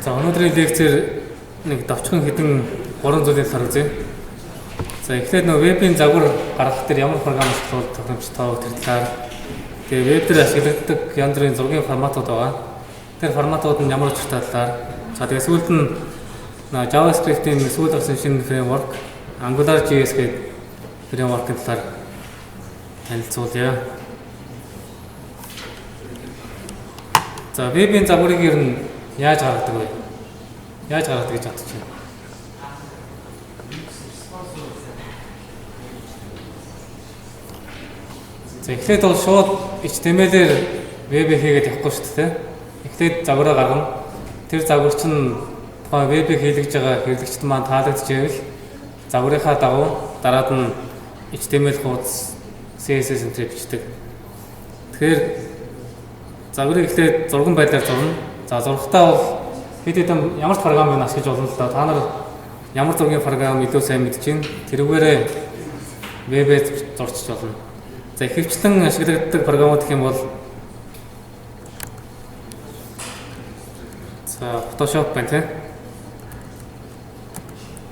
За, өнөөдрийн лекцээр нэг давчхан хэдэн гурван зүйлийг талаар үзье. За, эхлээд нөгөө вебийн загвар гаргах дээр ямар програм ашиглах тохиромжтой тэр талаар. Тэгээ веб дээр ашиглагддаг янз бүрийн зургийн форматууд байгаа. Тэр форматууд нь ямар учиртай талаар. За, тэгээ сүүлд нь JavaScript-ийн сүүлд гарсан шинэ framework AngularJS гэдэг framework-ын талаар танилцуулъя. За, вебийн загварыг ер нь яаж гаргадаг вэ? Яаж гаргадаг гэж бодож байна? За, эхлээд бол шууд HTML-ээр веб хийгээд явахгүй шүү дээ. Эхлээд загвараа гаргана. Тэр загвар чинь тухайн вебийг хийлгэж байгаа хэрэглэгчд маань таалагдчихвэл загварынхаа дагуу дараад нь HTML хуудас, CSS энэ бичдэг. Тэгэхээр загварыг эхлээд зурган байдлаар зурна. За, зурхтаа бол хэд хэдэн ямар ч програмыг ашиглаж болно л да. Та нар ямар зургийн програм илүү сайн мэдэж байна. Тэрүүгээрээ вебээ зурчиж болно. За, ихэвчлэн ашиглагддаг програмууд гэх юм бол за, Photoshop байна тийм.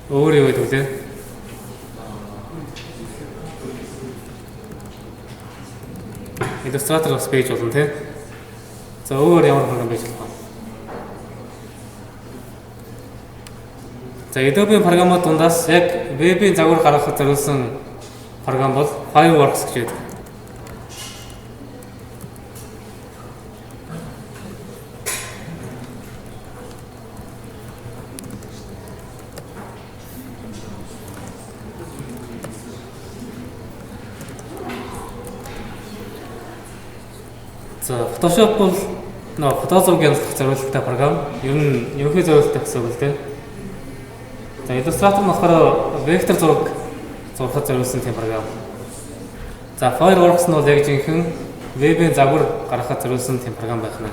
Өөр юу гэдэг вэ? Illustrator бас байж болно тийм. За, өөр ямар програм байж болох вэ? За, Adobe програмууд дундаас яг вебийн загвар гаргахад зориулсан програм бол Fireworks гэж байдаг. За, Photoshop бол нөгөө фото зураг янзлах зориулттай програм. Ер нь ерөнхий зориулттай гэсэн үг л дээ. За, Illustrator нь болохоор вектор зураг зурхад зориулсан тийм програм. За, Fireworks нь бол яг жинхэнэ вебийн загвар гаргахад зориулсан тийм програм байх нь.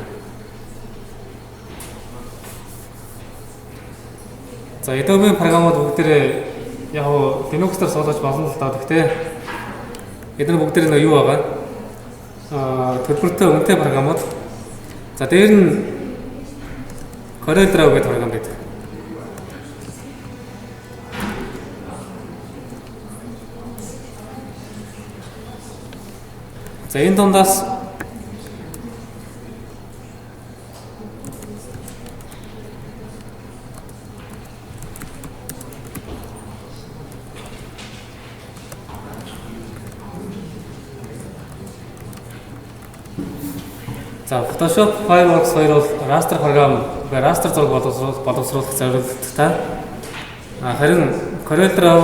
За, Adobe програмууд бүгдээрээ яг уу Linux дээр суулгаж болно л доо. Гэхдээ эдгээр бүгдээр нөө юу байгаа? Төлбөртэй үнэтэй програмууд. За, дээр нь Corel Draw гэдэг програм байдаг. За, энэ дундаас за, Photoshop, Fireworks хоёр бол raster програм, raster зураг боловсруулах зорилготой. Харин Corel Draw,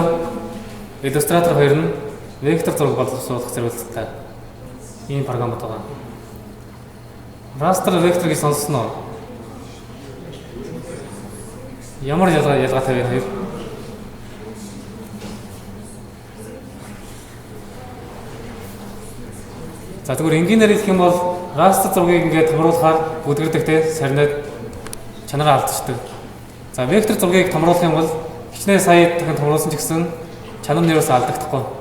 Illustrator хоёр нь вектор зураг боловсруулах зорилготой. Ийм програмууд байгаа. Raster, vector гэж сонссон уу? Ямар ялгаатай вэ хоёр? За, тэгвэр энгийнээр хэлэх юм бол raster зургийг ингээд томруулахаар бүдгэрдэг те, сарнаад чанараа алдчихдаг. За, вектор зургийг томруулах юм бол хичнээн сая дахин томруулсан ч гэсэн чанар нь ерөөсөө алдагдахгүй.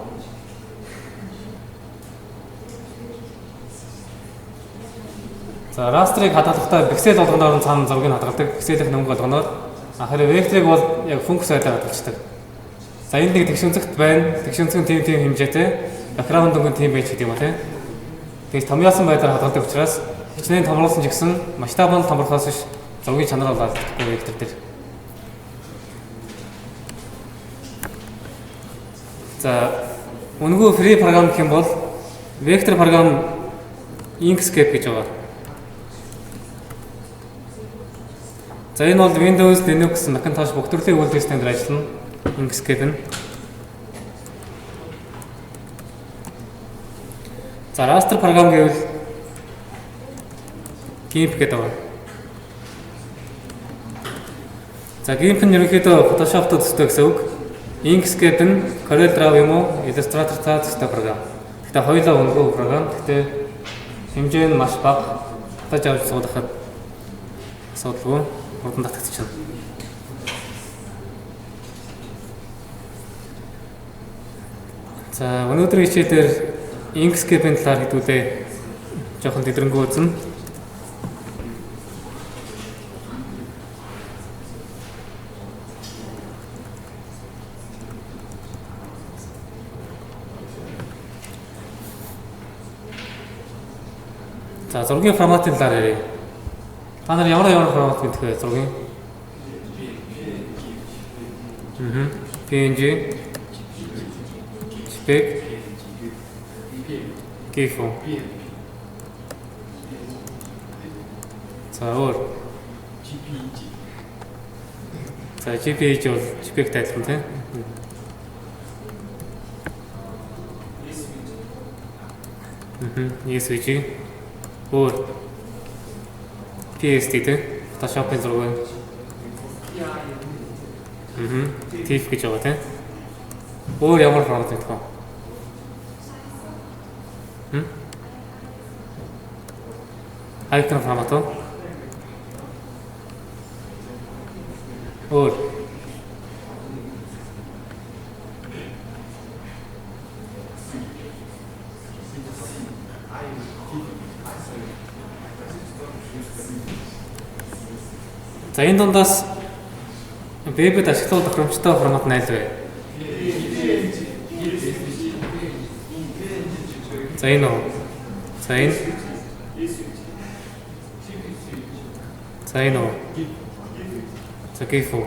За, raster-ыг хадгалахдаа пиксел болгоноор нь цаана зургийг хадгалдаг, пикселийн өнгө болгоноор. Харин векторыг бол яг функц байдлаар хадгалцдаг. За, энд нэг тэгш өнцөгт байна. Тэгш өнцөг нь тийм тийм хэмжээтэй, background өнгө нь тийм байж гэдэг юм а тийм. Тэгж томьёосон байдлаар хадгалдаг учраас хичнээн томруулсан ч гэсэн масштаб нь томрохоос биш зургийн чанар бол алдахгүй вектор дээр. За, үнэгүй free програм гэх юм бол вектор програм Inkscape гэж байгаа. За, энэ бол Windows, Linux, Macintosh бүх төрлийн үйлдвэрлэлийн системээр ажиллана. Inkscape нь. За, raster програм гэвэл GIMP гэдэг байна. За, GIMP нь ерөнхийдөө Photoshop-той төстэй гэсэн үг. Inkscape нь Corel Draw юм уу, Illustrator-тай төстэй програм. Гэхдээ хоёулаа үнэгүй програм. Гэхдээ хэмжээ нь маш бага. Татаж авч суулгахад асуудалгүй хурдан татагдчихна. За, өнөөдрийн хичээлээр Inkscape-ийн талаар хэдүүлээ жоохон дэлгэрэнгүй үзнэ. За, зургийн форматын талаар ярья. Та нар ямар ямар формат мэдэх вэ зургийн? PNG, JPEG, GIF. За, өөр. JPEG. За, JPEG бол JPEG-тэй адилхан тийм. SVG. Өөр. PSD тийм. Photoshop-ын зураг байна. TIFF гэж байгаа тийм. Өөр ямар формат мэдэх вэ? Icon формат уу? Өөр. За, энэ дундаас вебэд ашиглах тохиромжтой формат нь аль вэ? За, энэ үү? За, энэ. За, энэ үү? За, GIF үү?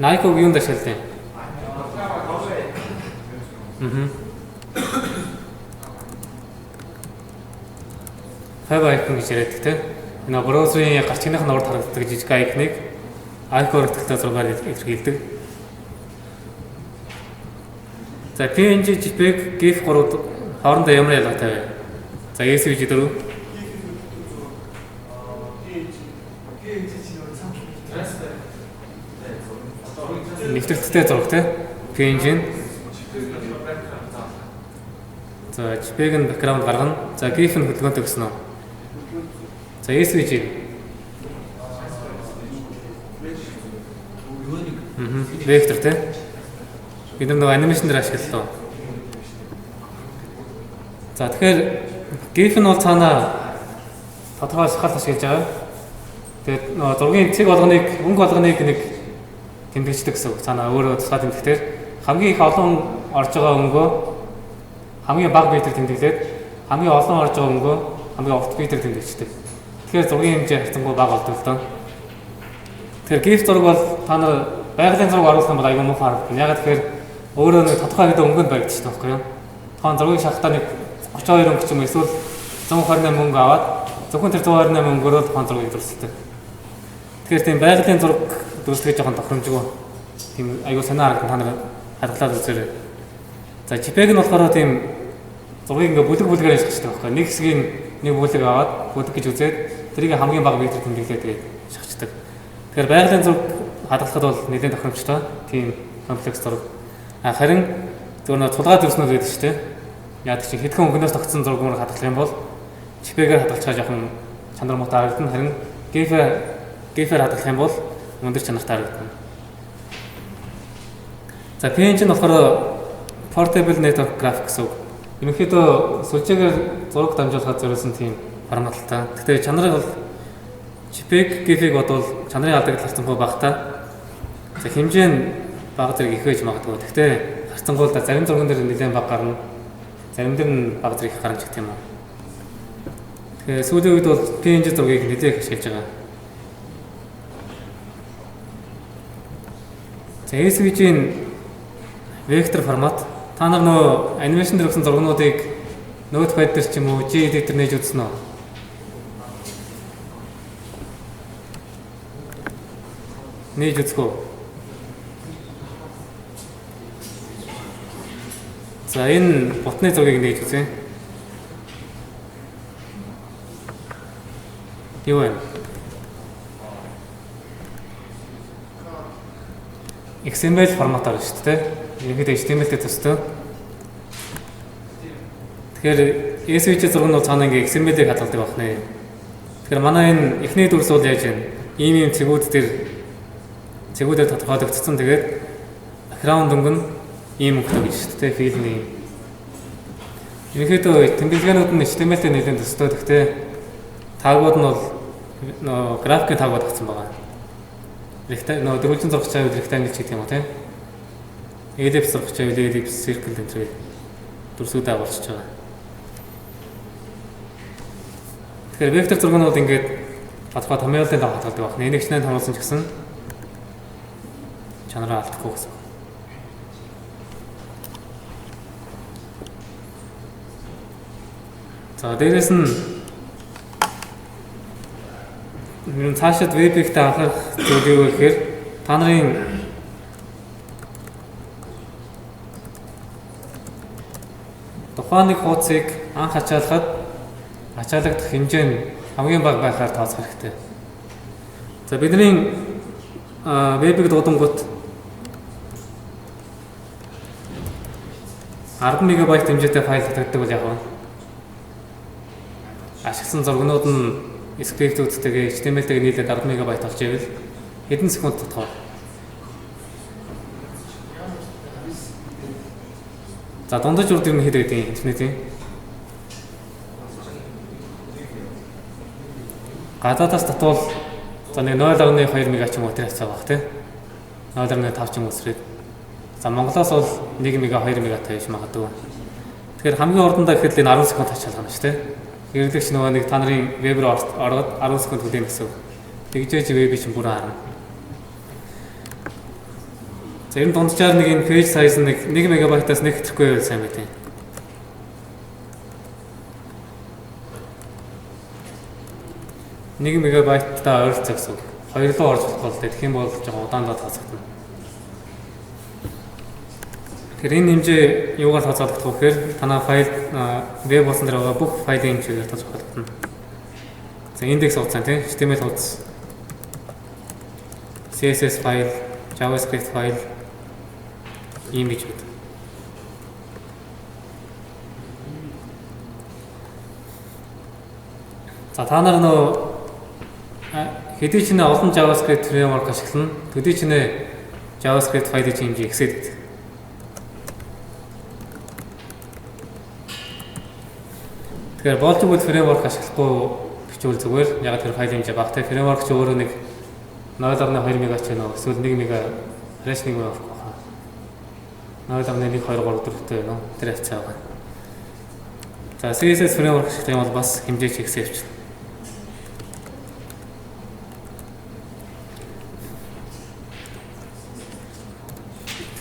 Nike-г юунд ашигладаг юм? Favicon гэж яриадаг тийм. Энэ браузерын гарчигных нь урд харагддаг жижиг icon-ыг icon өргөтгөлтэй зургаар илэрхийлдэг. За, PNG, JPEG, GIF гурав хоорондоо ямар ялгаатай вэ? За, SVG 4. Нэвтрэлттэй зураг тийм. PNG нь. За, JPEG нь background гаргана. За, GIF нь хөдөлгөөнтэй гэсэн үү? За, SVG. Вектор тийм. Бид нар нөгөө анимашн дээр ашиглалаа. За, тэгэхээр GIF нь бол цаанаа тодорхой шахалт ашиглаж байгаа. Тэгээд нөгөө зургийн цэг болгоныг, өнгө болгоныг нэг тэмдэглэдэг гэсэн үг. Цаанаа өөрөө тусгай тэмдэгтэр хамгийн их олон орж байгаа өнгөө хамгийн бага битээр тэмдэглээд, хамгийн олон орж байгаа өнгөө хамгийн урт битээр тэмдэглэдэг. Тэгэхээр зургийн хэмжээ харьцангуй бага болдог л доо. Тэгэхээр GIF зураг бол та нар байгалийн зураг оруулах юм бол айгүй муухай харагдана. Ягаад тэгэхээр өөрөө нэг тодорхой хэдэн өнгөнд баригдчихдаг байхгүй юу? Тухайн зургийг шахахдаа нэг 32 өнгө ч юм уу эсвэл 128 өнгө аваад зөвхөн тэр 128 өнгөөрөө тухайн зургийг дүрсэлдэг. Тэгэхээр тийм байгалийн зураг дүрслэх жоохон тохиромжгүй. Тийм айгүй сонин харагдана, та нар хадгалаад үзээрэй. За, JPEG нь болохоор тийм зургийг ингээ бүлэг бүлгээр шахчихдаг байхгүй юу? Нэг хэсгийн нэг бүлэг аваад бүлэг гэж үзээд тэрийг хамгийн бага битээр тэмдэглээд тэгээд шахчихдаг. Тэгэхээр байгалийн зураг хадгалахад бол нэлээд тохиромжтой тийм комплекс зураг. А харин зөвхөн нэг тулгаа дүрснүүд байдаг шүү дээ. Яадаг чи хэдхэн өнгөнөөс тогтсон зураг мөр хадгалах юм бол JPEG-ээр хадгалчихаа жоохон чанар муутай харагдана. Харин GIF-ээр хадгалах юм бол өндөр чанартай харагдана. За, PNG нь болохоор Portable Network Graphics гэсэн үг. Ерөнхийдөө сүлжээгээр зураг дамжуулахад зориулсан тийм формат л та. Гэхдээ чанарыг бол JPEG, GIF-ийг бодвол чанарын алдагдал харьцангуй багатай. За, хэмжээ нь бага зэрэг их байж магадгүй. Гэхдээ харьцангуй л да, зарим зурган дээр нэлээд бага гарна. Зарим дээр нь бага зэрэг их гарна ч гэх юм уу. Тэгэхээр сүүлийн үед бол PNG зургийг нэлээд их ашиглаж байгаа. За, SVG-ийн вектор формат. Та нар нөгөө анимашн дээр өгсөн зургнуудыг Notepad дээр ч юм уу Gedit дээр нээж үзсэн үү? Нээж үзэх үү? За, энэ бутны зургийг нээж үзье. Юу вэ? XML форматаар шүү дээ. Ерөнхийдөө HTML-тэй төстэй. Тэгэхээр SVG зураг нь бол цаана ингээ XML-ийг хадгалдаг байх нэ. Тэгэхээр манай энэ эхний дүрс бол яаж вэ? Ийм ийм цэгүүд дээр цэгүүдээр тодорхойлогдсон. Тэгээд background өнгө нь ийм өнгөтэй гэж шүү дээ. Fill-ний. Ерөнхийдөө тэмдэглэгээнүүд нь HTML-тэй нэлээд төстэй. Гэхдээ tag ууд нь бол нөө графикийн tag ууд авсан байгаа. Нөгөө дөрвөлжин зураг чавь rectangle ч гэдэг юм уу тийм. Ellipse зураг чавь ellipse, circle энэ төр. Дүрсүүдээ агуулчихж байгаа. Тэгэхээр вектор зургууд ингээд тодорхой томьёолын дагуу хадгалдаг байна. Энийг ч нэ томруулсан ч гэсэн чанараа алдахгүй гэсэн. За дээрээс нь ер нь цаашид веб-тэй анхаарах зүйл юу гэхээр та нарын тухайн нэг хуудсыг анх ачаалахад ачаалагдах хэмжээ нь хамгийн бага байхаар тооцох хэрэгтэй. За бидний веб-ийг дуудангуут 10 МБ хэмжээтэй файл татагддаг бол яг вэ? Ашигласан зургнууд нь скриптүүдтэйгээ HTML-тэйгээ нийлээд 10 МБ болж ивэл хэдэн секунд татах вэ? За дундаж урд ер нь хэд байдгийг интернетийн? Гадаадаас татвал за нэг 0.2 мега ч юм уу тэр хавцаа баг тий. 0.5 ч юм уу срээд. За Монголоос бол 1 мега 2 мега тавьж магадгүй. Тэгэхээр хамгийн урдандаа гэхэд энэ 10 секунд ачаалгана шүү тий. Хэрэглэгч нөгөө нэг та нарын веб рүү ороод 10 секунд хүлээн гэсэн. Тэгжээж веб чинь бүрэн харна. За ер нь дунджаар нэг энэ page size нэг 1 мегабайтаас нэг хэтрхгүй байвал сайн байт юм. 1 мегабайттай ойролцоо гэсэн үг. 2 руу орж болохгүй л дээ. Тэгэх юм бол жоохон удаандаа тооцогдно. Тэгэхээр энэ хэмжээ юугаар тооцоологдох вэ гэхээр танай файл веб хуудсан дээр байгаа бүх файлын хэмжээгээр тооцоологдно. За индекс хуудас тийм HTML хуудас, CSS файл, JavaScript файл ийм гэж байна. За та нар нөө хэдий ч нэ олон JavaScript framework ашиглана. Төдий ч нэ JavaScript файлын хэмжээ ихсээд байдаг. Тэгэхээр болж игэл framework ашиглахгүй бичвэл зүгээр. Яг тэр файлын хэмжээ багатай. Framework ч өөрөө нэг 0.2 мега ч байна уу? Эсвэл 1 мега, арайч 1 мега авахгүй хаа. 0.1 2 3 4-тэй байна уу? Тэр хавцаа байгаа. За CSS framework ашиглах юм бол бас хэмжээ ч ихсээ явчихна.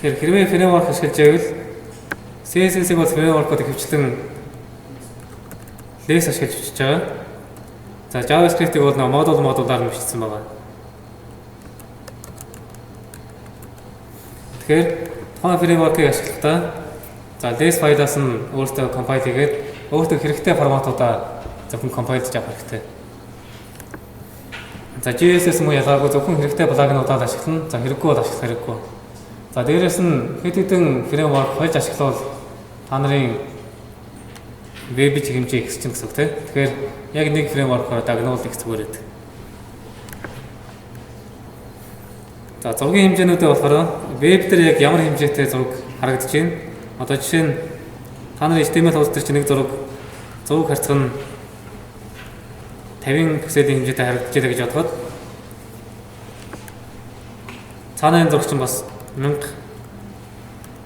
Тэгэхээр хэрвээ framework ашиглаж байвал CSS-ийг бол framework-ууд ихэвчлэн Less ашиглаж бичиж байгаа. За JavaScript-ийг бол нэг модулаар нь бичсэн байгаа. Тэгэхээр тухайн framework-ыг ашиглахдаа за Less файлаас нь өөртөө compile хийгээд өөртөө хэрэгтэй форматуудаа зөвхөн compile-ж авах хэрэгтэй. За JSS муу ялгаагүй зөвхөн хэрэгтэй plugin-уудаа л ашиглана. За хэрэггүй бол ашиглах хэрэггүй. За дээрэс нь хэд хэдэн framework хольж ашиглавал та нарын веб хэмжээ ихсэж чинь гэсэн үг тийм. Тэгэхээр яг нэг framework-оор дагнуул их зүгээр байдаг. За зургийн хэмжээнүүдээ болохоор веб дээр яг ямар хэмжээтэй зураг харагдаж байна. Одоо жишээ нь та нар HTML хуудас дээр чинь нэг зураг 100 харьцах нь 50 пикселийн хэмжээтэй харагдаж байна гэж бодоход цаана энэ зураг чинь бас 1000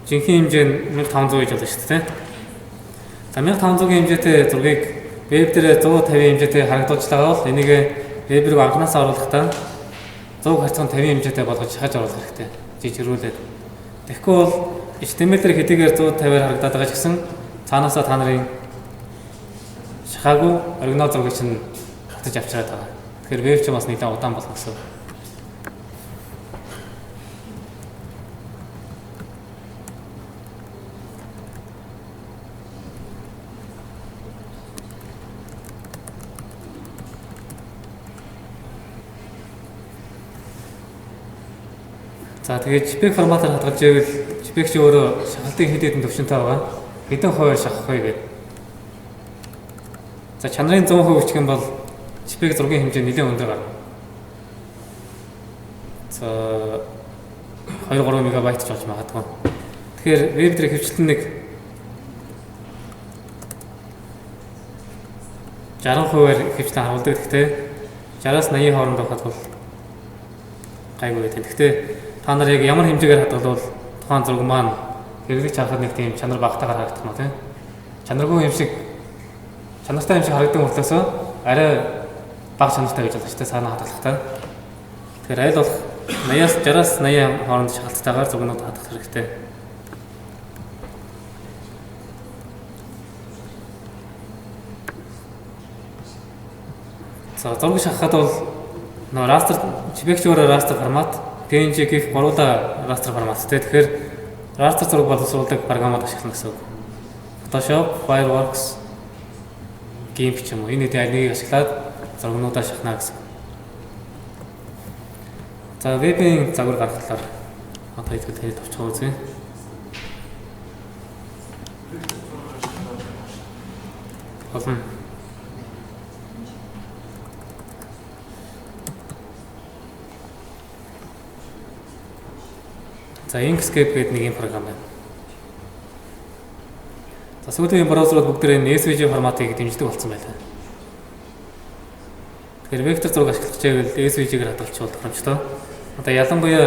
жинхэнэ хэмжээ нь 1500 гэж болно шүү дээ. За 1500-ийн хэмжээтэй зургийг веб дээр 150 хэмжээтэй харагдуулж байгаа бол энийг веб рүү анханасаа оруулахдаа 100 харьцан 50 хэмжээтэй болгож шахаж оруулах хэрэгтэй. Жижигрүүлээд. Тэгэхгүй бол HTML дээр хэдийгээр 150-аар харагдаад байгаа ч гэсэн цаанаасаа та нарын шахаагүй оригинал зургийг чинь татаж авчираад байгаа. Тэгэхээр веб чинь бас нэлээд удаан болно гэсэн. За тэгээд JPEG форматаар хадгалж байвал JPEG чи өөрөө шахалтын хэд хэдэн төвшөнтэй байгаа. Хэдэн хувиар шахах вэ гэдэг. За чанарын 100% бичих юм бол JPEG зургийн хэмжээ нэлээд өндөр гарна. За 2-3 мегабайт ч болж магадгүй. Тэгэхээр веб дээр хөвчлэн нэг 60%-аар хөвчлэн харуулдаг. Гэхдээ 60-аас 80 хооронд байхад бол гайгүй байдаг. Гэхдээ та нар яг ямар хэмжээгээр хадгалвал тухайн зураг маань хэрэглэгч харахад нэг тийм чанар багтаагаар харагдах нь тийм. Чанаргүй юм шиг, чанартай юм шиг харагдан мөртлөөсөө арай бага чанартай гэж болно шүү дээ, цаанаа хадгалахдаа. Тэгэхээр аль болох 80-аас 60-аас 80 хооронд шахалттайгаар зургнууд хадгалах хэрэгтэй. За, зураг шахахад бол нөгөө raster, JPEG өөрөө raster формат, PNG, GIF гуруула raster формат тий. Тэгэхээр raster зураг боловсруулдаг програмууд ашиглана гэсэн үг. Photoshop, Fireworks, GIMP ч юм уу. Энэ хэдийн аль нэгийг ашиглаад зургнуудаа шахна гэсэн. За, вебийн загвар гаргах талаар одоо хэдүүл тэгээд товчхон үзье. Болно. За, Inkscape гэдэг нэг юм програм байна. За, сүүлийн браузерууд бүгд энэ SVG форматыг дэмждэг болсон байлаа. Тэгэхээр вектор зураг ашиглах чивэл SVG-гээр хадгалчихвал тохиромжтой. Одоо ялангуяа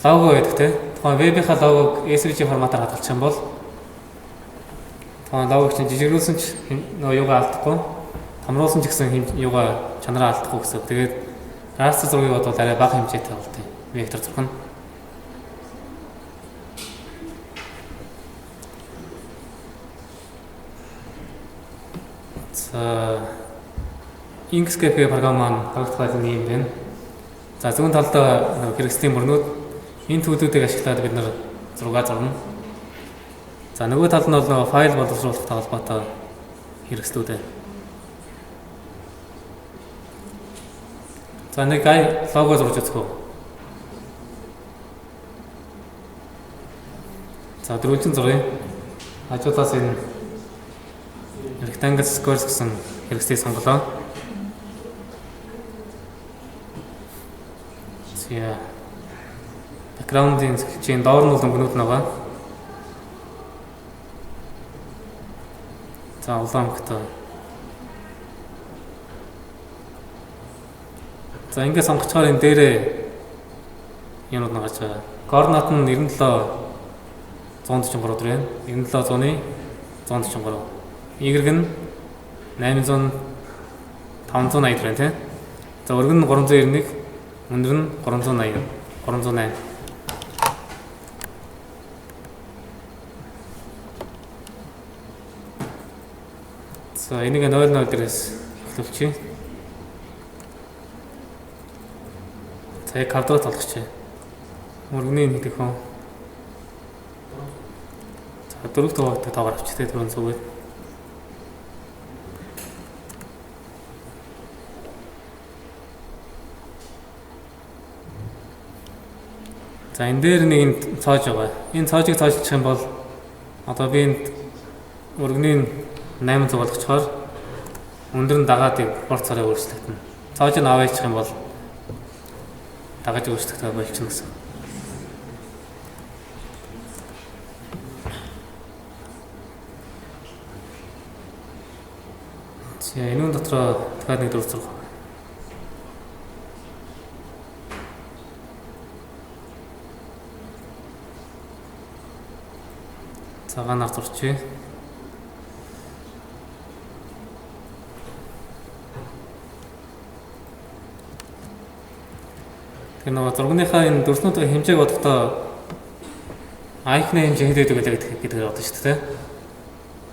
лого гэдэг те. Тухайн вебийнхаа логог SVG форматаар хадгалчих юм бол тухайн логог чинь жижигрүүлсэн ч нөгөө юугаа алдахгүй, томруулсан ч гэсэн юугаа чанараа алдахгүй гэсэн. Тэгээд raster зургийг бодвол арай бага хэмжээтэй болтой. Вектор зураг нь. За, Inkscape програм маань харагдах байдлын юм байна. За, зүүн талдаа хэрэгслийн мөрнүүд, энэ төлөвүүдийг ашиглаад бид нар зураг зурна. За, нөгөө тал нь бол нөгөө файл боловсруулахтай холбоотой хэрэгслүүд байна. За, нэг ай лого зурж үзэх үү. За, дөрвөлжин зуръя. Хажуудаас энэ rectangle squares гэсэн хэрэгслийг сонголоо. За, background-ын цэлчийн доор нь бол өнгөнүүд нь байгаа. За, улаан өнгөтэй. За, ингээд сонгочоор энэ дээрээ юмнууд нь гарч байгаа. Координат нь 97 143 дээр байна. 97 100-ны 143. Y нь 800 580 дээр байна тийм. За, өргөн нь 391, өндөр нь 380, 308. За, энийг 00 дээрээс эхлүүлчихье. За, яг квадрат болгочихъя. Өргөний нэг дөхөн. За, дөрөв тоогтой тоогоор авчих те түрүүн зүгээд. За, энэ дээр нэг юм цоож байгаа. Энэ цоожийг цоочлох юм бол одоо би энд өргөний 800 болгочхоор өндөр нь дагаад хурц царай өөрчлөгдөнө. Цоож нь аваачих юм бол дагаж өөрчлөгдөж болчихно гэсэн. За, энэ дотроо дахиад нэг дөрв зураг. Цагаанаар зурчээ. Тэгэхээр нөгөө зургийнхаа энэ дүрснүүдийн хэмжээг бодохдоо icon-ы хэмжээ хэд байдаг вэ гэдгээр бодно шүү дээ.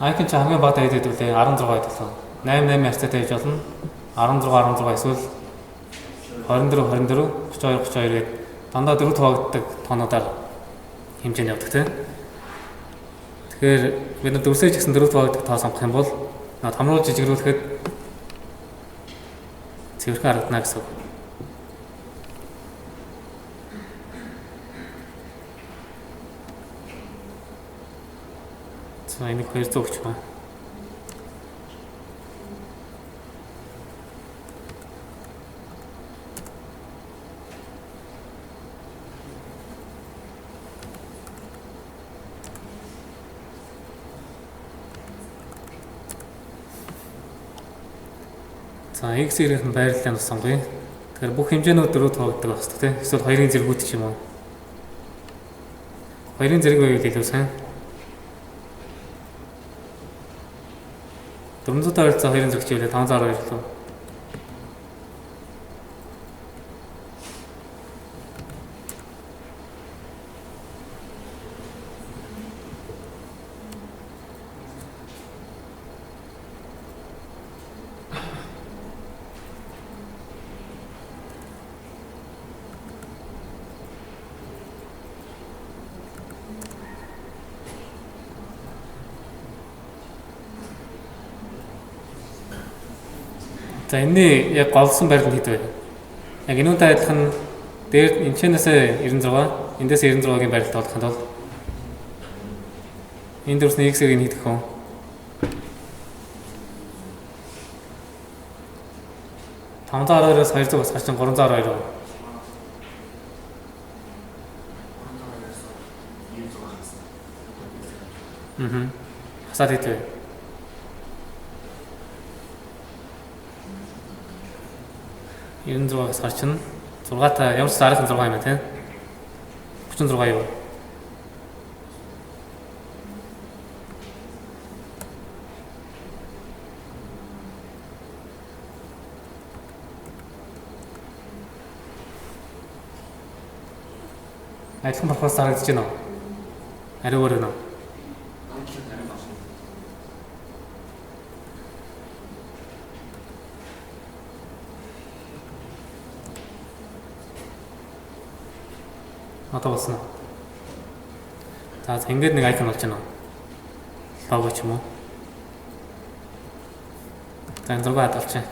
Icon чинь хамгийн бага хэд байдаг вэ? 16 байдаг лээ. 8 8 харьцаатай хийж болно. 16 16 эсвэл 24 24 32 32 гээд дандаа дөрөв хуваагддаг тоонуудаар хэмжээнд явдаг тийм. Тэгэхээр бид нар дүрсээ ч гэсэн дөрөв хуваагддаг тоо сонгох юм бол томруулж жижигрүүлэхэд цэвэрхэн харагдана гэсэн үг. За, энийг 200 өгч байна. За, x y-ийн байрлалыг бас сонгоё. Тэгэхээр бүх хэмжээнүүд дөрөв хуваагддаг байх хэрэгтэй тийм. Эсвэл хоёрын зэргүүд ч юм уу. Хоёрын зэрэг байвал илүү сайн. 400 ойролцоо 2 зүг хичээлээ 512 лөө. За энэний яг голсон байрлал хэд вэ? Яг энүүнтэй адилхан дээр энэчнээсээ 96, эндээс 96-гийн байрлалд болохын тулд энэ дөрсний x-ийг нь хэд гэх вэ? 512-оос 200 бас гарчин 312 үү? Хасаад хэд вэ? 96-аас гарчин 6 та ямар ч аргахан 6 юм байна тийм 36 юу? Адилхан пропорц харагдаж байна уу? Ариу өөр байна уу? Одоо болсон уу? За ингээд нэг icon болж байна уу? Лого ч юм уу? За энэ зураг хадгалчих.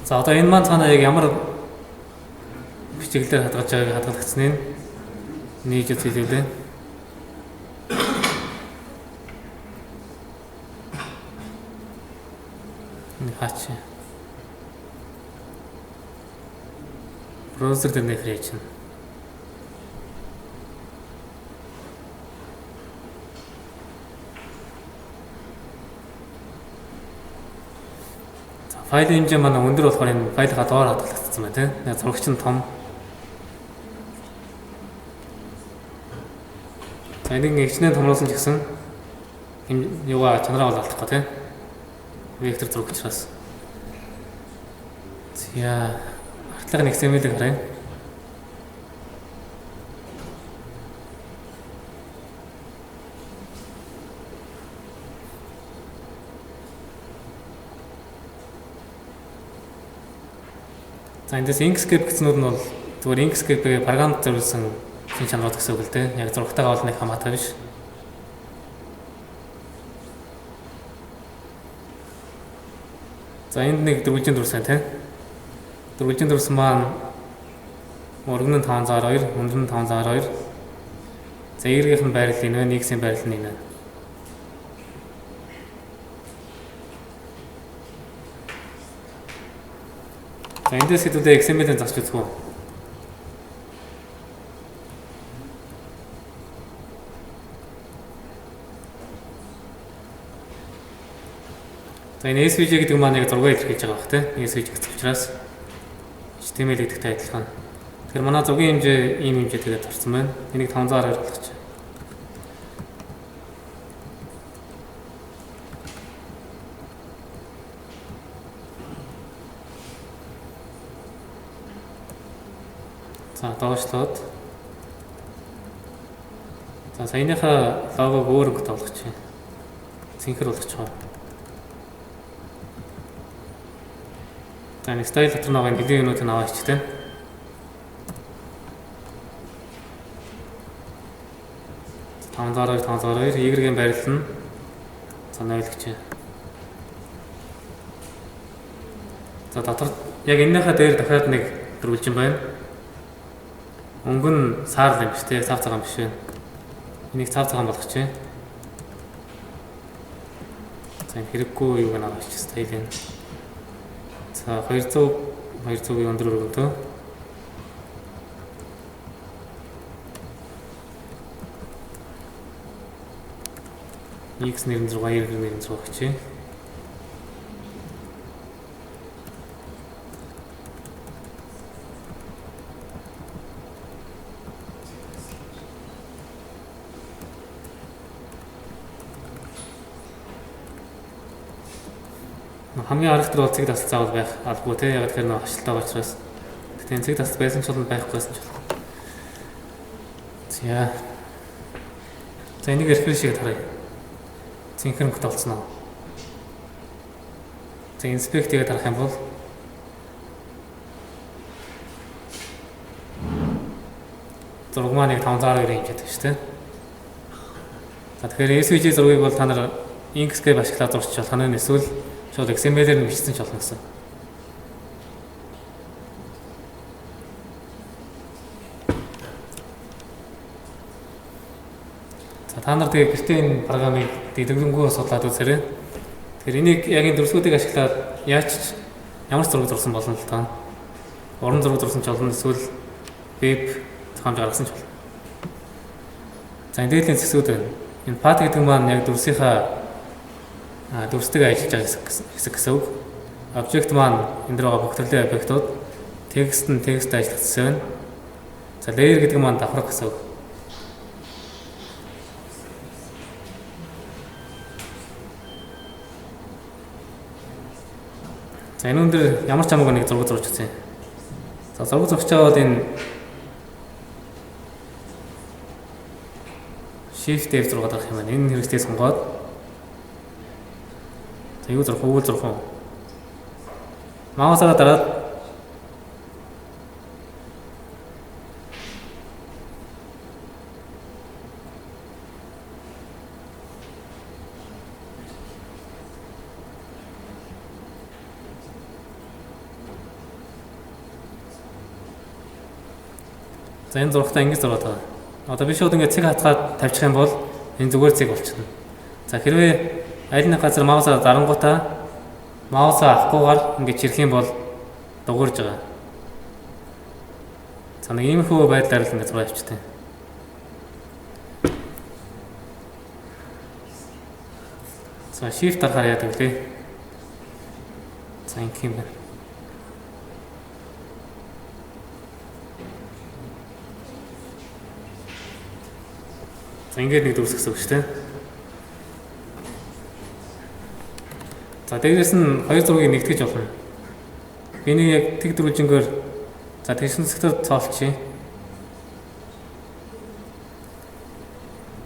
За одоо энэ маань цаанаа яг ямар бичиглэлээр хадгалж байгааг хадгалагдсаныг нээж үзүүлээ. Хаач. Браузер дээр нэх хийж байна. За файлын хэмжээ маань өндөр болохоор энэ файлынхаа доор хадгалагдсан байна тийм. Яг зурагч нь том. За энийг хичнээн томруулсан ч гэсэн юугаа чанараа бол алдахгүй тийм. Вектор зураг учраас. За артлах XML-ийг харъя. За эндээс Inkscape гэснүүд нь бол зүгээр Inkscape-гээ програмд зориулсан шин чанарууд гэсэн үг л дээ. Яг зурагтайгаа бол нэг хамаатай биш. За энд нэг дөрвөлжин дүрс байна тийм. Дөрвөлжин дүрс маань өргөн нь 512, өндөр нь 512. За y-ийнх нь байрлал энэ байна, x-ийн байрлал нь энэ байна. За эндээс хэдүүлээ XML-ийн засч үзэх үү? За энэ SVG гэдэг маань яг зургийг илэрхийлж байгаа бах тийм. SVG гэсэн учраас HTML гэдэгтэй адилхан. Тэгэхээр манай зургийн хэмжээ ийм хэмжээ тэгээд орсон байна. Энийг 512 болгочих. За доошлоод. За саяныхаа логог өөр өнгөтэй болгочих. Цэнхэр болгочих. За нэг style дотор нэг нэлийн юмнуудыг аваач тийм. 512 512 Y-ийн байрлал нь за 0 гэж. За дотор яг энэнийхээ дээр дахиад нэг дөрвөлжин байна. Өнгө нь саарл юм биш тий, цав цагаан биш вэ. Энийг цав цагаан болгочих. За хэрэггүй юуг нь аваач style-ийг. За 200-ийн өндөр өргөнтөө. X 96, Y 96 гэж. Хамгийн арга дээр бол цэг дасал заавал байх албагүй те. Яг тэгэхээр нөө хашлтаа учраас. Гэтэ энэ цэг дасал байсан ч болно, байхгүй байсан ч болно. За. За энийг refresh хийгээд харъя. Цэнхэр өнгөтэй болсон уу? За inspect хийгээд харах юм бол зураг маань нэг 502 хэмжээтэй шүү дээ. За тэгэхээр SVG зургийг бол та нар Inkscape ашиглаад зурчих болох нь эсвэл шууд XML-ээр нь бичсэн ч болно гэсэн. За та нар тэгээ гэртээ энэ програмыг дэлгэрэнгүй судлаад үзээрэй. Тэгэхээр энийг яг энэ дүрсгүүдийг ашиглаад яаж ч ямар ч зураг зурсан болно л доо. Уран зураг зурсан ч болно эсвэл веб зохиомж гаргасан ч болно. За энэ дээдлийн зэсүүд байна. Энэ path гэдэг маань яг дүрсийнхаа дүрстэйг ажиллаж байгаа хэсэг гэсэн үг. Object маань энэ дэр байгаа бүх төрлийн объектууд, текст нь текст ажиллах хэсэг байна. За layer гэдэг маань давхрах гэсэн үг. За энэ өндөр ямар ч хамаагүй нэг зураг зурж үзье. За зураг зурж байгаа бол энэ Shift F6 дарах юм байна. Энэ хэрэгсдээ сонгоод за юу зурх уу, зурх уу? Маусаараа дараад за энэ зурагтаа ингэж зураад байгаа. Одоо би шууд ингээд цэг хатгаад тавьчих юм бол энэ зүгээр цэг болчихно. За хэрвээ аль нэг газар маусаа дарангуутаа маусаа авахгүйгээр ингээд чирэх юм бол дугуурж байгаа. За нэг иймэрхүү байдлаар л ингээд зураг авчтай. За shift дарахаар яадаг лээ. За ингэх юм байна. За ингээд нэг дүрс гэсэн үг шүү дээ. За дээрээс нь хоёр зургийг нэгтгэж болно. Би нэг яг тэг дөрвөлжингээр за тэгшин зэгтэр цоолчихъя.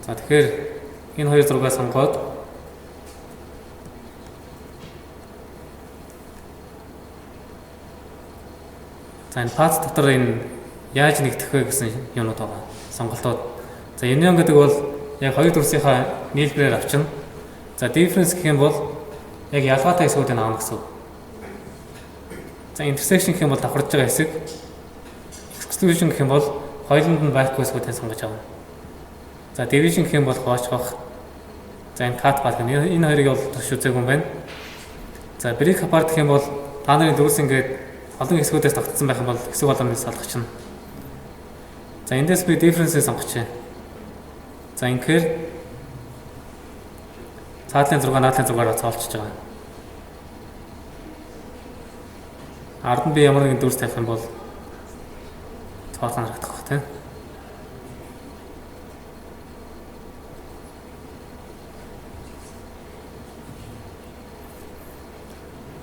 За тэгэхээр энэ хоёр зургаа сонгоод за энэ path дотор энэ яаж нэгтгэх вэ гэсэн юмнууд байгаа. Сонголтууд. За union гэдэг бол яг хоёр дүрсийнхаа нийлбэрээр авчирна. За difference гэх юм бол яг ялгаатай хэсгүүдийг авна гэсэн үг. За intersection гэх юм бол давхарж байгаа хэсэг. Exclusion гэх юм бол хоёуланд нь байхгүй хэсгүүдийг сонгож авна. За division гэх юм бол хуваачвах. За энэ cut path гэх энэ хоёрыг бол төш үзээгүй юм байна. За break apart гэх юм бол та нарын дүрс ингээд олон хэсгүүдээс тогтсон байх юм бол хэсэг болгоныг салгачихна. За эндээс би difference-ийг сонгочихъя. За ингэхээр цаатлын зураг наадлын зургаар цоолчж байгаа. Ард нь би ямар нэгэн дүрс тавих юм бол цоолхон харагдах бах тийм.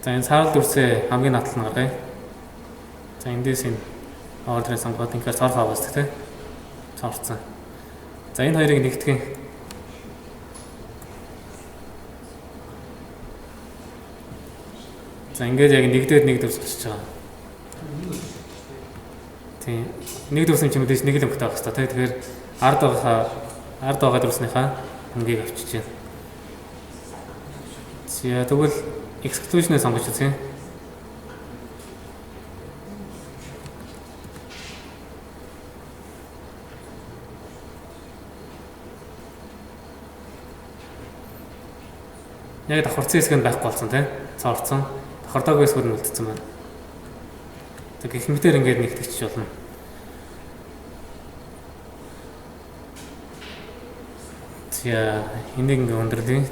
За энэ саарл дүрсээ хамгийн наатал нь гаргая. За эндээс энэ ордерыг сонгоод ингээр цоорхоо авах тийм. Цоорцсон. За энэ хоёрыг нэгтгэн. За ингээд яг нэгдээд нэг дүрс болчихж байгаа. Тийм. Нэг дүрс юм чи мэдээж нэг л өнгөтэй байх хэрэгтэй тийм. Тэгэхээр ард байгаа дүрснийхаа өнгийг авчиж байна. За тэгвэл exclusion-ыг сонгож үзье. Яг давхарцсан хэсэг нь байхгүй болсон тийм. Цоорцсон. Давхардаагүй хэсгүүд нь үлдсэн байна. За гэх мэтээр ингээд нэгтгэж болно. За энийг ингээд өндөрлөе.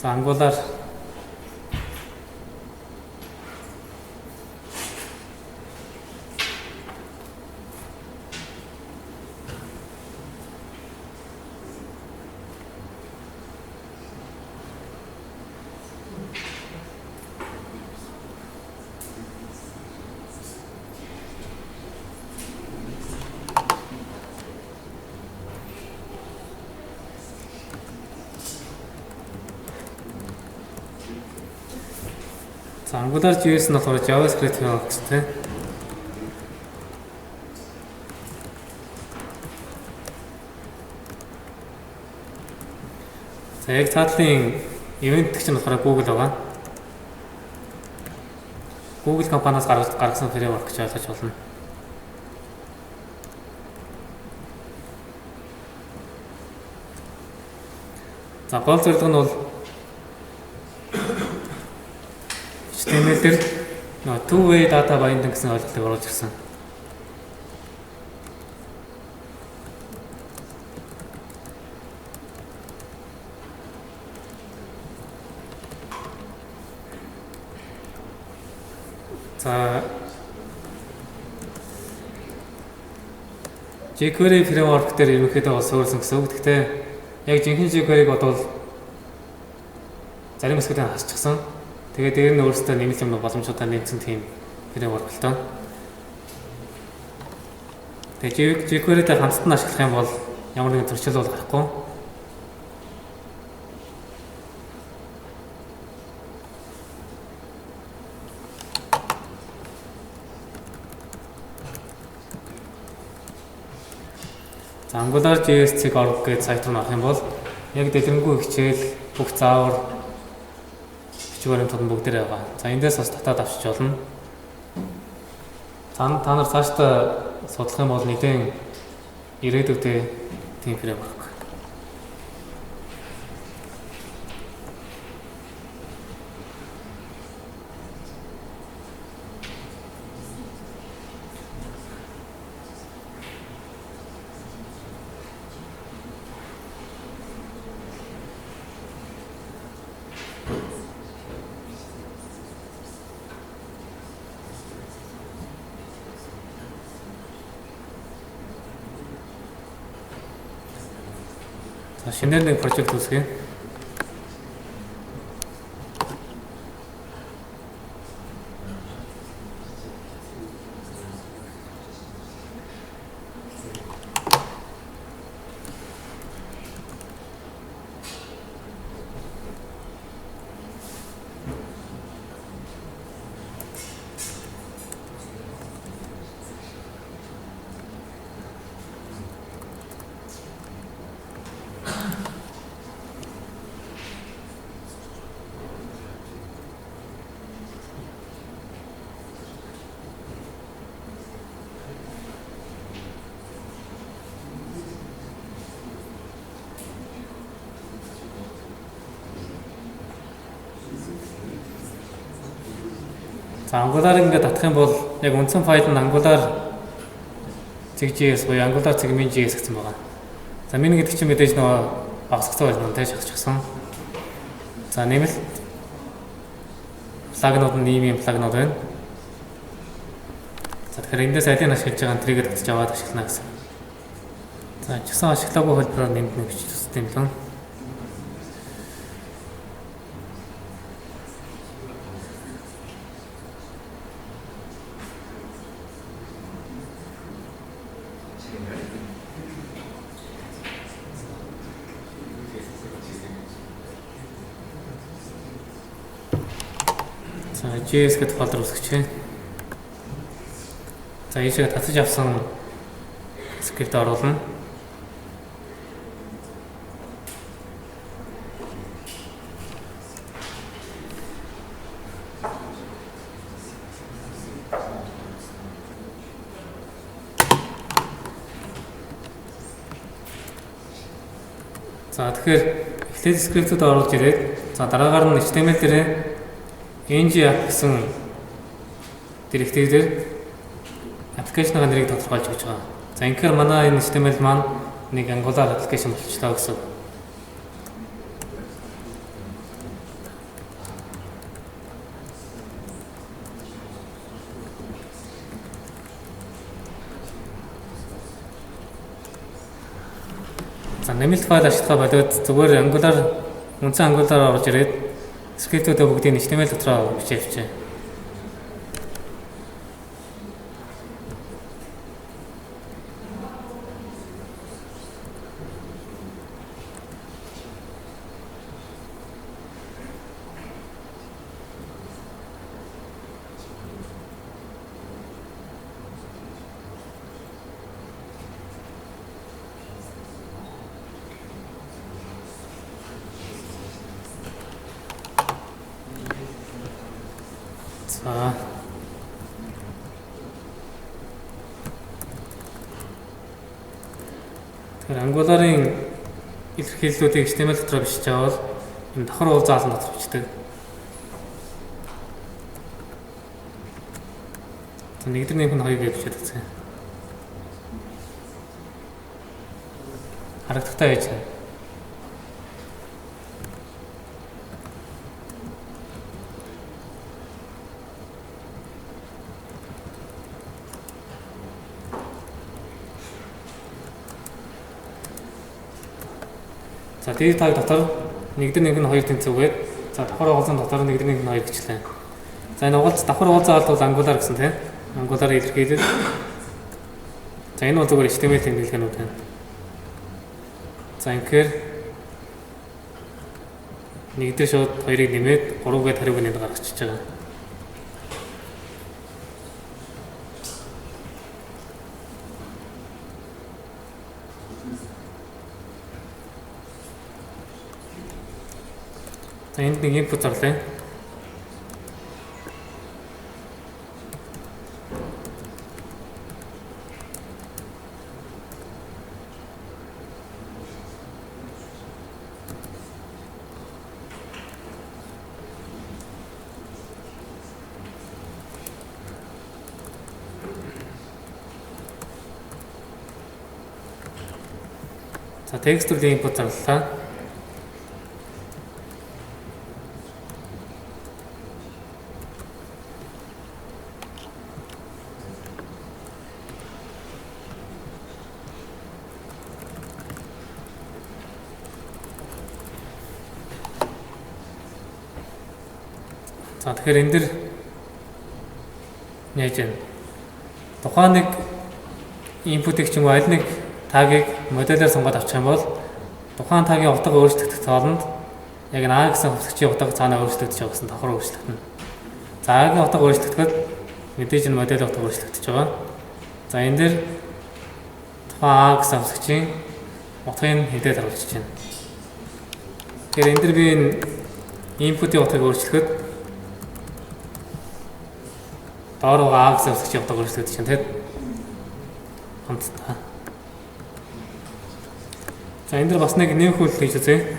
За ангуулаар За, AngularJS нь болохоор JavaScript framework гэсэн тийм. За, яг цаатлын event чинь болохоор Google байгаа. Google компаниас гаргасан framework гэж ойлгож болно. За, гол зорилго нь бол HTML дээр two-way data binding гэсэн ойлголтыг оруулж ирсэн. За, jQuery framework дээр ерөнхийдөө бол суурьсан гэсэн үг. Гэхдээ яг жинхэнэ jQuery-г бодвол зарим хэсгүүдийг хасчихсан. Тэгээд дээр нь өөрөөсөө нэмэлт юм боломжуудаа нэмсэн тийм framework л доо. Тэгээд jQuery-тэй хамтд нь ашиглах юм бол ямар нэгэн зөрчил бол гарахгүй. За, AngularJS.org гэдэг сайт руу орох юм бол яг дэлгэрэнгүй хичээл, бүх заавар, бичиг баримтууд нь бүгдээрээ байгаа. За, эндээс бас татаад авчиж болно. За, та нар цаашдаа судлах юм бол нэгэн ирээдүйдээ тийм framework. За, шинээр нэг project үүсгэе. За, Angular ингээд татах юм бол яг үндсэн файл нь Angular .js буюу Angular .min.js гэсэн байгаа. За, min гэдэг чинь мэдээж нөгөө багасгацсан файл нь тааш хасчихсан. За, нэмэлт flag нууд нь ийм ийм flag нууд байна. За, тэгэхээр эндээс алийг ашиглаж байгаа нь тэрийг татж аваад ашиглана гэсэн. За, ч гэсэн ашиглаагүй хэлбэрээр нэмд нэг бичиж үзсэн юм лээ. За, JS гэдэг folder үүсгэчихье. За, ийшээ татаж авсан скрипт оруулна. За, тэгэхээр эхлээд скриптүүд оруулж ирээд, за, дараагаар нь HTML дээрээ ng app гэсэн directive дээр application ын нэрийг тодорхойлж өгч байгаа. За, ингэхээр манай энэ HTML маань нэг Angular application болчихлоо гэсэн. За, нэмэлт файл ашиглахаа болоод зүгээр Angular, үндсэн Angular орж ирээд скриптүүдээ бүгдийг HTML дотроо бичиж явчихъя. За. Тэгэхээр Angular-ын илэрхийллүүдийг HTML дотор бичиж авал энэ давхар уулзаалан дотор бичдэг. За нэг дэр нэмэх нь 2 гэж бичээд үзье. Харагдахтай байж байна. За div tag дотор нэг дэр нэг нь 2 тэнцвүүгээд за давхар уулзан дотор нэг дэр нэг нь 2 гэчлээ. За энэ угалц давхар уулзаалт бол Angular гэсэн тийм. Angular илэрхийлэл. За энэ бол зүгээр HTML тэмдэглэгээнүүд байна. За инхээр нэг дээр шууд 2-ыг нэмээд 3 гээд хариуг нэнд гаргачихж байгаа. За энд нэг input зарлаа. За текст төрлийн input зарлалаа. За тэгэхээр энэ дэр яаж вэ? Тухайн нэг input-ыг ч юм уу аль нэг tag-ыг моделоор сонгоод авчих юм бол тухайн tag-ийн утга өөрчлөгдөх тоолонд яг энэ A гэсэн хувьсагчийн утга цаанаа өөрчлөгдөж байгаа гэсэн давхар өөрчлөгдөнө. За A-гийн утга өөрчлөгдөхөд мэдээж энэ моделийн утга өөрчлөгдөж байгаа. За энэ дэр тухайн A гэсэн хувьсагчийн утгыг хэдээд харуулж байна. Тэгэхээр энэ дэр би энэ input-ийн утгыг өөрчлөхөд доор байгаа A гэсэн хувьсагчийн утга өөрчлөгдөж байна тийм. Хамтдаа. За энэ дэр бас нэг нэмэх үйлдэл хийж үзье.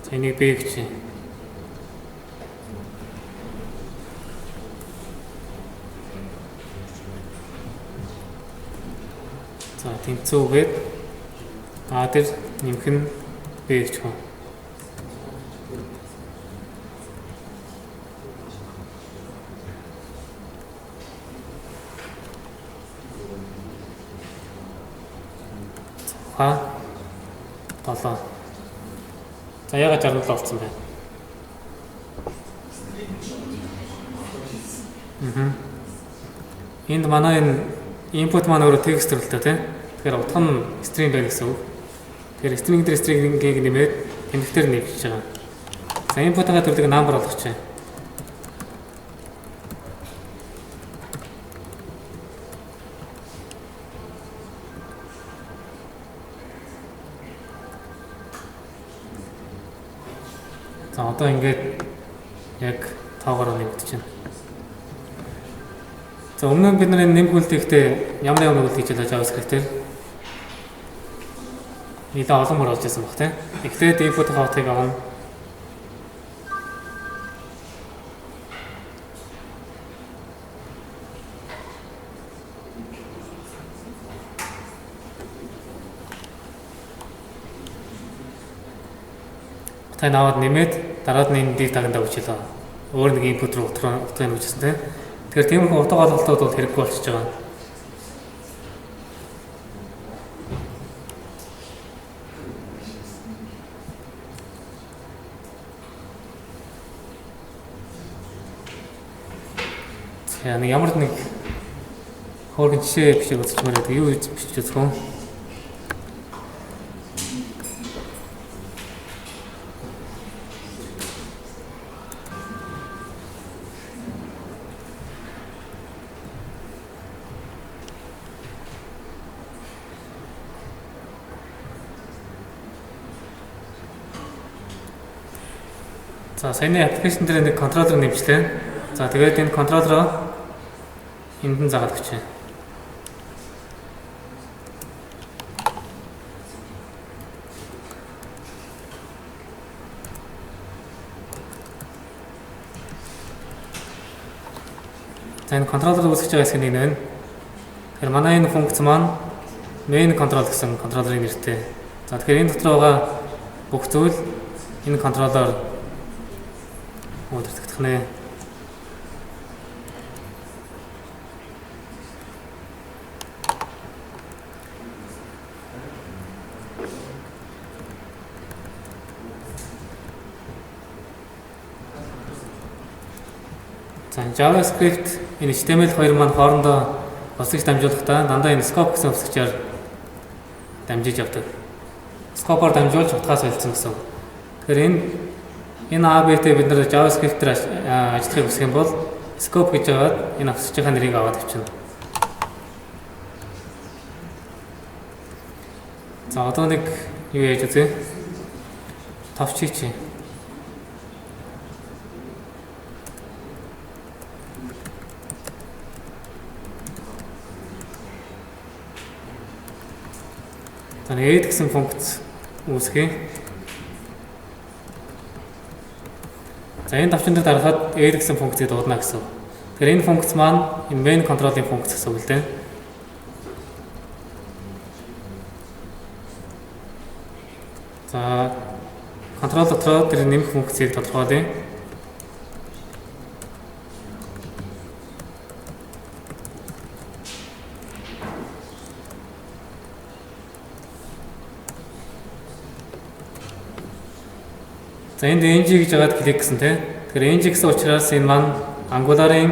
За энийг B гэж. За тэнцүүгээд А дээр нэмэх нь B гэж байна. Ха 7. За ягаад 67 болсон бэ? Энд манай энэ input маань өөрөө текст төрөлтэй тийм. Тэгэхээр утга нь string байна гэсэн үг. Тэгэхээр string дээр string-ийг нэмээд тэмдэгтэр нэмж байгаа. За input-ийн төрлийг number болгочих. За одоо ингээд яг тоогоор нэмэгдэж байна. За өмнө нь бид нар энэ нэмэх үйлдэлтэй ямар ямар үйлдэл хийж байлаа JavaScript-ээр нэлээд олон мөр болж байсан баг тийм. Эхлээд input-ийн утгыг авна. Утгыг аваад нэмээд дараад нь энэ div tag-нд өгч илээ. Өөр нэг input руу утгыг өгчсэн тийм. Тэгэхээр тиймэрхүү утга олголтууд бол хэрэггүй болчихж байгаа. За нэг ямар нэг хөөрхөн жишээ бичиж үзчихмээр байдаг. Юу бичиж үзэх вэ? За, саяны application дээр нэг controller нэмжлээ. За, тэгээд энэ controller оо энд нь заагаад өгчээ. За, энэ controller үүсгэж байгаа хэсэг нэг нэ. Тэгэхээр манай энэ функц маань main control гэсэн controller ын нэртэй. За, тэгэхээр энэ дотор байгаа бүх зүйл энэ controller удирдах нэ. За, JavaScript, энэ HTML2 маань хоорондоо хувьсагч дамжуулахдаа дандаа энэ scope гэсэн хувьсагчаар дамжиж явдаг. Scope -оор дамжуулж утгаа солилцсон гэсэн. Тэгэхээр энэ A B-тэй бид нар JavaScript дээр ажиллахыг хүсэх юм бол scope гэж аваад энэ хувьсагчийн нэрийг аваад авчина. За, одоо нэг юу яаж үзье? Товч хийчихье. За, add гэсэн функц үүсгэе. За, энэ товчон дээр дарахад add гэсэн функцийг дуудана гэсэн. Тэгэхээр энэ функц маань энэ main control-ын функц гэсэн үг л дээ. За, control дотроо тэр нэмэх функцийг тодорхойлъё. За, энд ng гэж яагаад click гэсэн те. Тэгэхээр ng гэсэн учраас энэ маань Angular-ын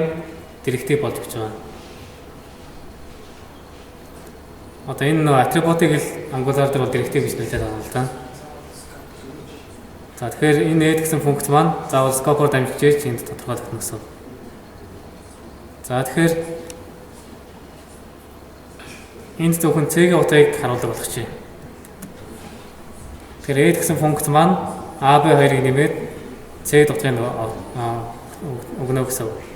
directive болж өгч байгаа. Одоо энэ нөгөө attribute ыг л Angular дээр бол directive гэж нэрлэдэг байгаа л да. За, тэгэхээр энэ add гэсэн функц маань заавал scope-оор дамжиж энд тодорхойлогдно гэсэн. За, тэгэхээр энд зөвхөн C-ийн утгыг харуулдаг болгочих. Тэгэхээр add гэсэн функц маань A, B хоёрыг нэмээд C утгыг өгнө гэсэн үг.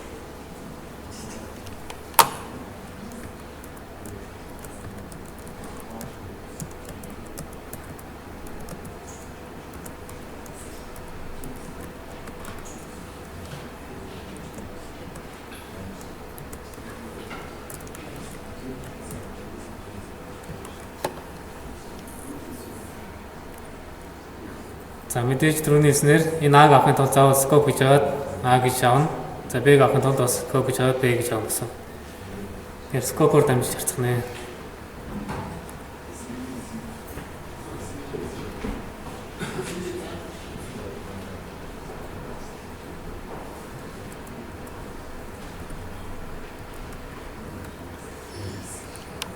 За, мэдээж түрүүний хэлснээр энэ А-г авахын тулд заавал scope гэж аваад А гэж авна. За, Б-г авахын тулд бас scope гэж аваад Б гэж авна гэсэн. Тэгэхээр scope-оор дамжиж харцах нэ.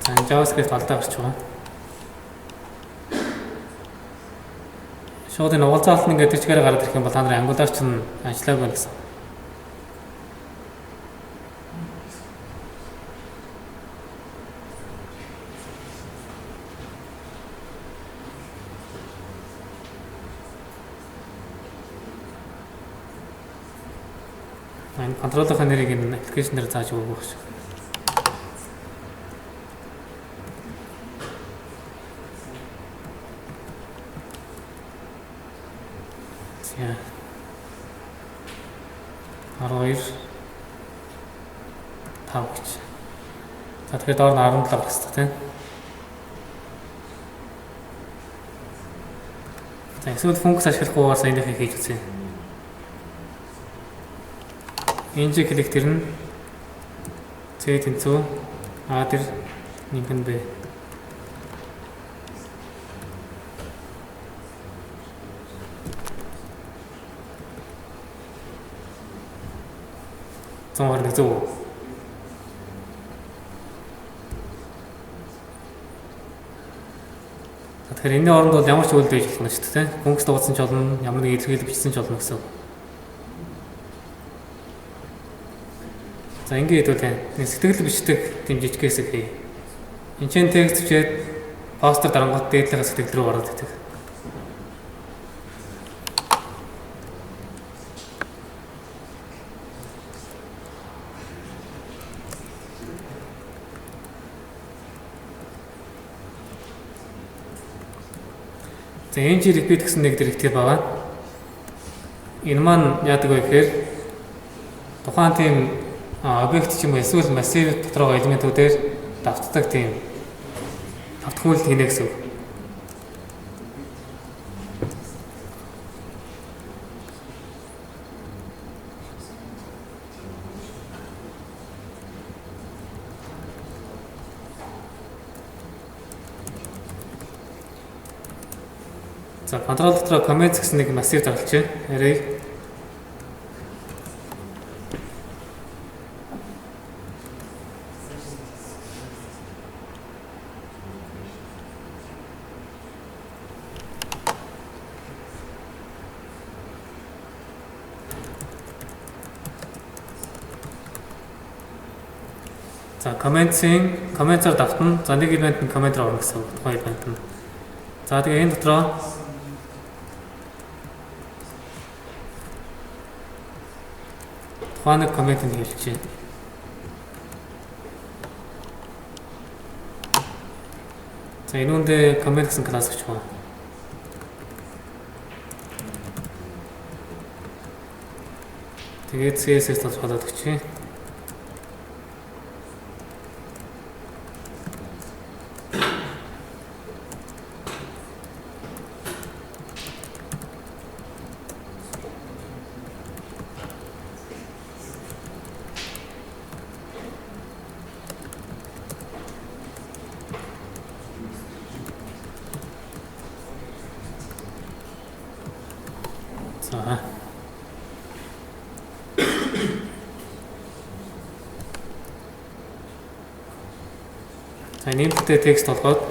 За, JavaScript алдаа гарч байгаа. Шууд энэ уулзаалт нь ингээд тэр чигээр гараад ирэх юм бол та нарын Angular ч ажиллаагүй гэсэн. Энэ controller ын нэрийг энэ application дээр зааж өгөх шиг. За. 12 5 гэж. За, тэгэхээр доор нь 17 гарах хэрэгтэй, тийм. За, эсвэл функц ашиглахгүйгээр саяныхыг хийж үзье. ng click тэр нь C тэнцүү A тэр нэмэх нь B. 121 зөв үү? Тэгэхээр энэний оронд бол ямар ч үйлдэл хийж болох нь шүү дээ. Функц дуудсан ч болно, ямар нэг илэрхийлэл бичсэн ч болно гэсэн. За, ингээд хэдүүлээ. Нэг сэтгэл бичдэг тийм жижиг хэсэг хий. Энд чинь текст бичээд постэр дарангуут дээдлийнхаа сэтгэл рүү ороод идэг. За, ng repeat гэсэн нэг directive байгаа. Энэ маань яадаг вэ гэхээр тухайн тийм объект ч юм уу эсвэл массив дотор байгаа элементүүдээр давтдаг тийм давтах үйлдэл хийнэ гэсэн үг. За, control дотор comments гэсэн нэг массив зарлажээ. Array. За, comments-ийн comments-аар давтна. За, нэг элемент нь comment руу орно гэсэн үг. Тухайн элемент нь. За, тэгээ энэ дотроо тухайн нэг comment-ийг хэлчихье. За, энэ үндэ comment гэсэн класс гэж байна. Тэгээд CSS тодорхойлоод өгчээ. За. За, нэмэлттэй текст болгоод.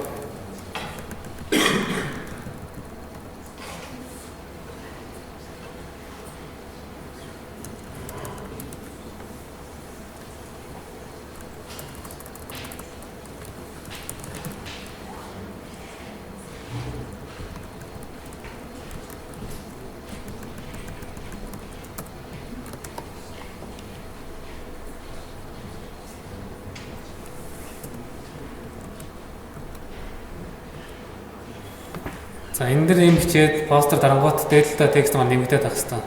За, энэ дэр юм бичээд постэр дарангуут дээд талдаа текст маань нэмэгдээд байх хэрэгтэй.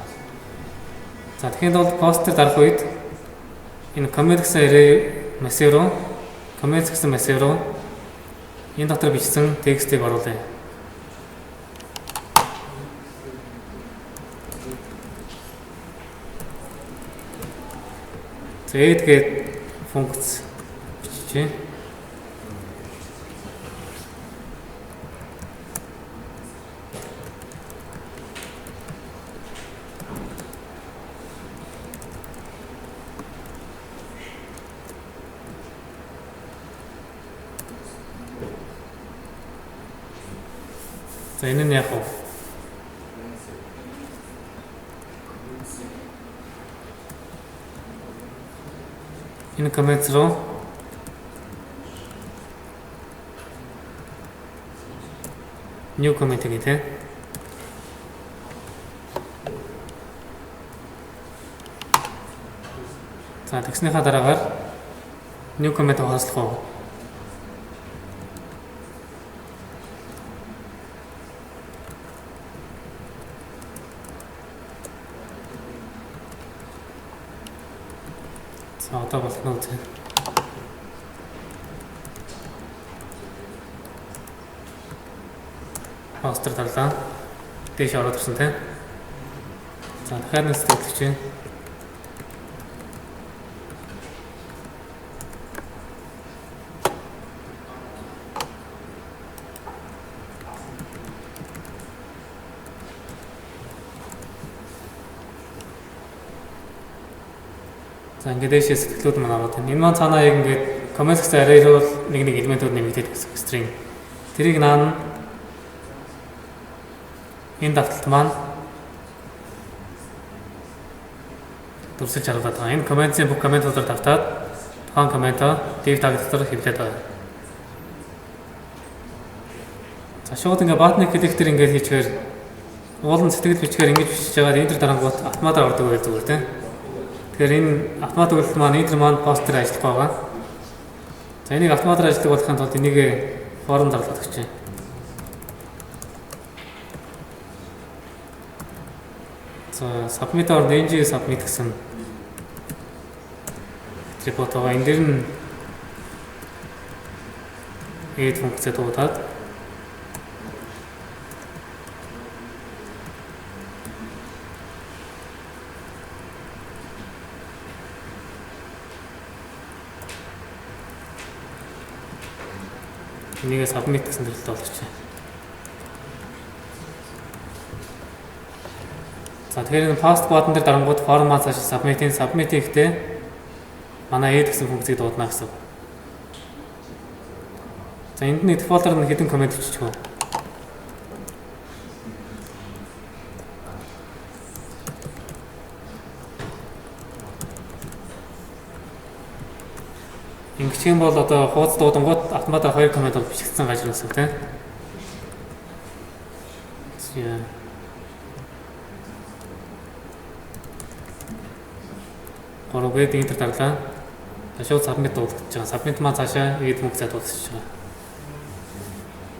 За, тэгэхээр бол постэр дарах үед энэ comment гэсэн array массив руу, comment гэсэн массив руу энэ дотор бичсэн текстийг оруулъя. За, add гээд функц биччихье. За, энэ нь яг уу энэ comments руу new comment гэх тийм. За, тэгснийхаа дараагаар new comment хоослох уу? За, одоо болох нь үзье. Постэр дарлаа. Дээш ороод ирсэн тийм. За, дахиад нэг сэтгэлж байна. За, ингээд дээшээ сэтгэлүүд маань ороод байна. Энэ маань цаанаа яг ингээд comment гэсэн array руу нэг нэг элементүүд нэмэгдээд гэсэн string. Тэрийг наан энэ давталт маань дүрсэлж харуулдаг байгаа. Энэ comments-ийн бүх comment-уудаар давтаад тухайн comment-оо div tag дотор хэвлээд байгаа. За, шууд ингээ button click дээр ингээд хийчихээр уулын сэтгэл бичгээр ингэж бичиж байгаа enter дарангуут автоматар ордог байл зүгээр тийм. Тэгэхээр энэ автомат өгөлт маань enter маань пост дээр ажиллах байгаа. За, энийг автоматар ажилладаг болохын тулд энийг form зарлаад өгч байна. За, submit or ng submit гэсэн атрибут байгаа. Энэ дээр нь add функцээ дуудаад энийгээ submit гэсэн төрөлд болгочих. За, тэгэхээр энэ post button дээр дарангууд form маань цааш submit-ийн submit хийхдээ манай add гэсэн функцийг дуудана гэсэн. За, энд нь default-аар нь хэдэн comment бичих вэ? Ингэчих юм бол одоо хууц дуудангууд автоматар хоёр comment бол бичигдсэн гаж гэсэн үг, тийм. За. Гурав гээд enter дарлаа. Шууд submit дуудаж байгаа. Submit маань цаашаа add функцээ дуудаж байгаа.